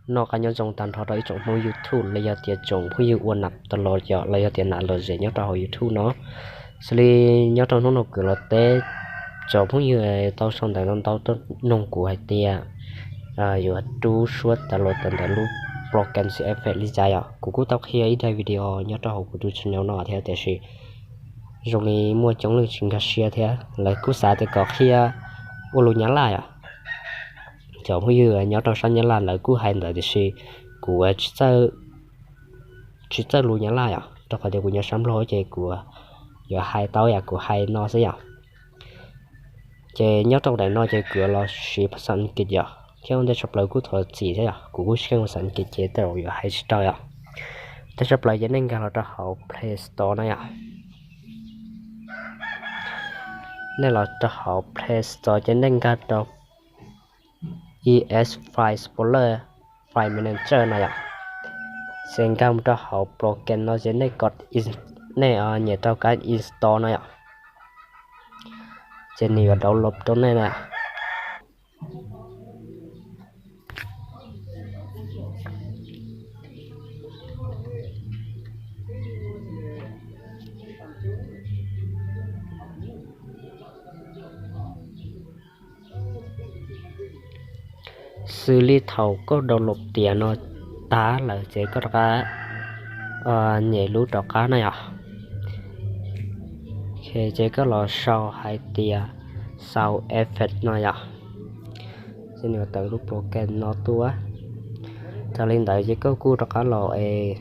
Noj qab nyob zoo tag nrho rau ib tsoom Hmoob YouTube los yog tias tsoom phooj ywg ua nam tas los yom los yog tias nam lom zem nyob rau hauv YouTube no. Xws li nyob rau hnub no kuv los teb tsoom phooj ywg tau sau ntawv ntau ntau tuaj noog kuv hais tias yuav rub suab tas los ntawm lub program Effect li cas yom. Kuv kuj tau qhia ib daim video nyob rau hauv kuv tus channel no thiab tiam sis zoo li muaj coob leej tsis nkag siab thiab lawv kuj xav tias kom qhia ua lus Nyab Laj yom. Cov phooj ywg nyob rau sab Nyab Laj lawv kuj hais ntawd tiam sis kuv tsis txawj lus Nyab Laj yom, rau qhov tias kuv nyob sab Nplog ces kuv yuav hais tau yam kuv hais no xwb yom. Ces nyob rau daim no ces kuv yuav los siv phas xas Askiv yom, thiab ua ntej tshaj plaws kuj thov txim thiab yom, kuv kuj tsis keej phas xas Askiv ces tej zaum yuav hais tsis tau yom. Ua ntej tshaj plaws ces nej nkag los rau hauv Play Store na yom. Nej los rau hauv Play Store ces nej nkag rau E S File Explorer, File Manager no yom. Ces nkag mus rau hauv program no ces nej kom, nej nyem rau kab install no yom. Ces nws yuav download rau nej na. Xws li thaum koj download tiav no tag lawm ces koj rov qab nyem lub rov qab na yom. Ces koj los sau hais tias Sound Effect no yom. Ces nws yuav tawm lub program no tuaj. Tag li ntawd ces koj kuj rov qab los es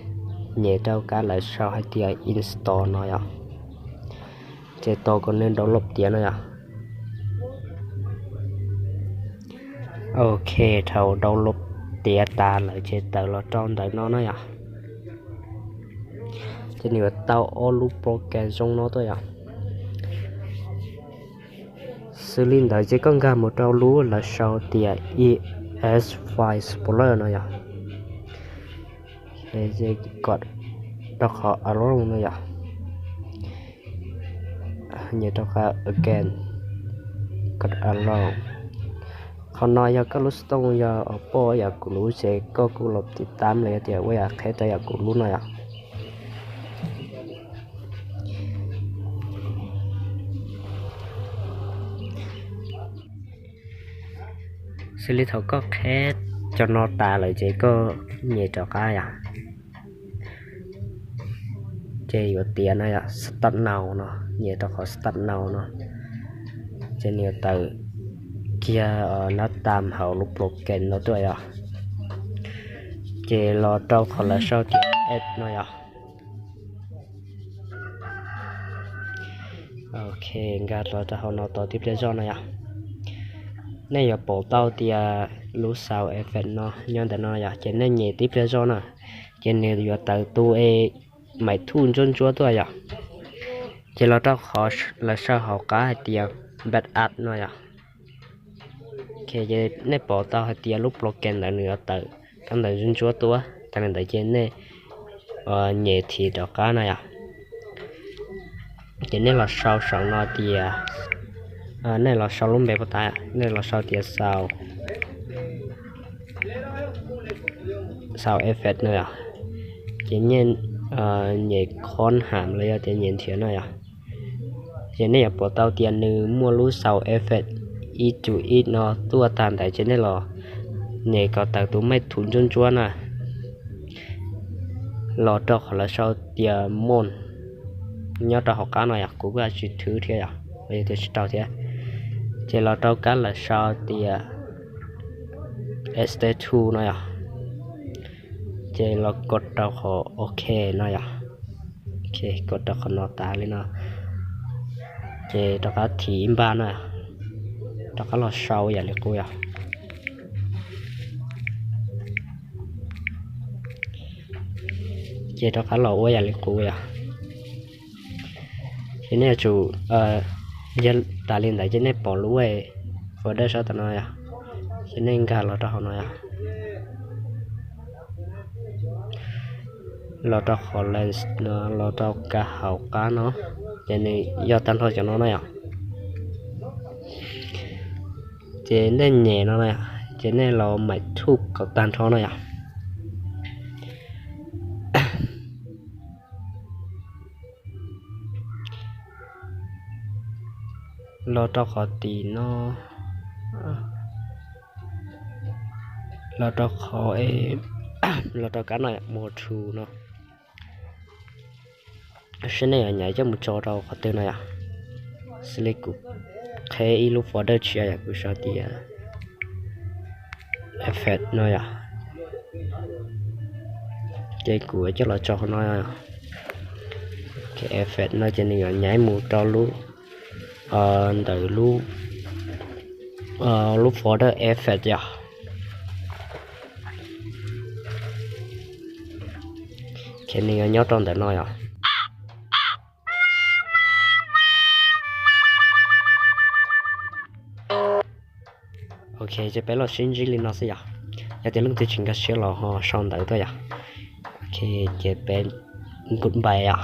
nyem rau kab lawv sau hais tias install no yom. Ces tos kom nws download tiav no yom. Ok, thaum download tiav tas lawm ces tawm los rau ntawm no na yom. Ces nws yuav tau ob lub program zoo no tuaj yom. Xws li ntawd ces koj nkag mus rau lub lawv sau tias E S File Explorer no yom. Kom rau qhov alone no yom. Nyem rau qab again, kom alone. Qhov no yog koj lub xov tooj yog Oppo yam kuv lub ces koj kuj los tiv tam los yog tias ua yam qheb rau yam kuv lub no yom. Xws li thaum koj qheb cov no tas lawm ces koj nyem rov qab yom. Ces yuav tiav no yom, start now no, nyem rau qhov start now no. Ces nws yuav tawm kiag nab tam hauv lub program no tuaj yom. Ces los rau qhov lawv sau tias add no yom. Ok, nkag los rau hauv no tos tib pliag zog no yom. Nej yuav pom tau tias lub sound effect no nyob ntawm no yom, ces nej nyem tib pliag zog na, ces nws yuav tawm tus es maim thuj ntsuab ntsuab tuaj yom. Ces los rau qhov lawv sau hauv qab hais tias back up no yom. Ok, ces nej pom tau hais tias lub program ntawd nws yuav tawm kab ntawv ntsuab ntsuab tuaj, tag li ntawd ces nej nyem thim rov qab no yom. Ces nej los sau saum no tias, nej los sau lub npe puag ta, nej los sau tias sound, sound effect no yom. Ces nej nyem khon ham los yog tias nyem nrhiav no yom. Ces nej yuav pom tau tias nws muaj lub sound effect ib cum ib no tuaj tag ntawd ces nej los nyem kom tawm tus maim thuj ntsuab ntsuab na, los rau qhov lawv sau tias moon nyob rau hauv qab no yom, kuv kuj tsis thwb thiab yom, los yog tias tsis tau thiab. Ces los rau kab lawv sau tias extract to no yom. Ces los kos rau qhov ok no yom. Ok, kos rau qhov no tas li no. Ces rov qab thim ib npaj na, rov qab los sau yam li qub yom. Ces rov qab los ua yam li qub yom. Ces nej yuav tsum, yog tas li ntawd ces nej pom lub folder sab tom no yom. Ces nej nkag los rau hauv no yom. Los rau qhov lens no, los rau kab hauv qab no, ces nws yog tag nrho cov no na yom. Ces nej nyem no na, ces nej los maim thuj kom tag nrho na yom. Los rau qhov tim no, los rau qhov, los rau kab no, more tool no. Saib nej yuav nyaiv coj mus tso rau qhov twg no yom. Xws li kuv qheb ib lub folder tshiab yom, kuv sau tias effect no yom. Ces kuv coj los tso qhov no. Effect no ces nws yuav nyaiv mus rau lub, ntawm lub, lub folder effect yom. Ces nws yuav nyob rau ntawm no yom. Ok, ces peb los sib ntsib li no xwb yom. Yog tias leej twg tsis nkag siab los ho sau ntawv tuaj yom. Ok, ces peb goodbye yom.